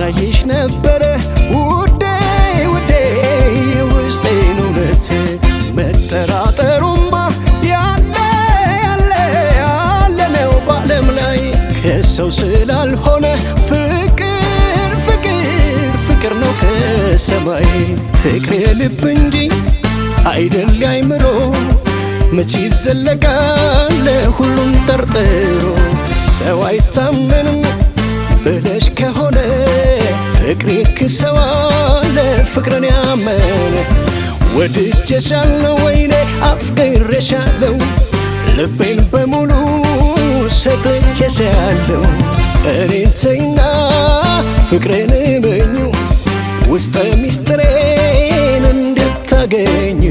አሳይሽ ነበረ ውዴ ውዴ የውስጤን እውነት። መጠራጠሩማ ያለ ያለ ያለ ነው ባለም ላይ፣ ከሰው ስላልሆነ ፍቅር ፍቅር ፍቅር ነው ከሰማይ። ፍቅር የልብ እንጂ አይደል ያይምሮ፣ መች ይዘለቃል ሁሉም ጠርጥሮ። ሰው አይታመንም ብለሽ ከሆነ ፍቅሬ ክሰዋለ ፍቅርን ያመነ። ወድጄሻለሁ ወይኔ አፍቅሬሻለሁ፣ ልቤን በሙሉ ሰጥቼሻለሁ። እኔን ተይና ፍቅሬን እመኚው፣ ውስጠ ሚስጥሬን እንድታገኙ።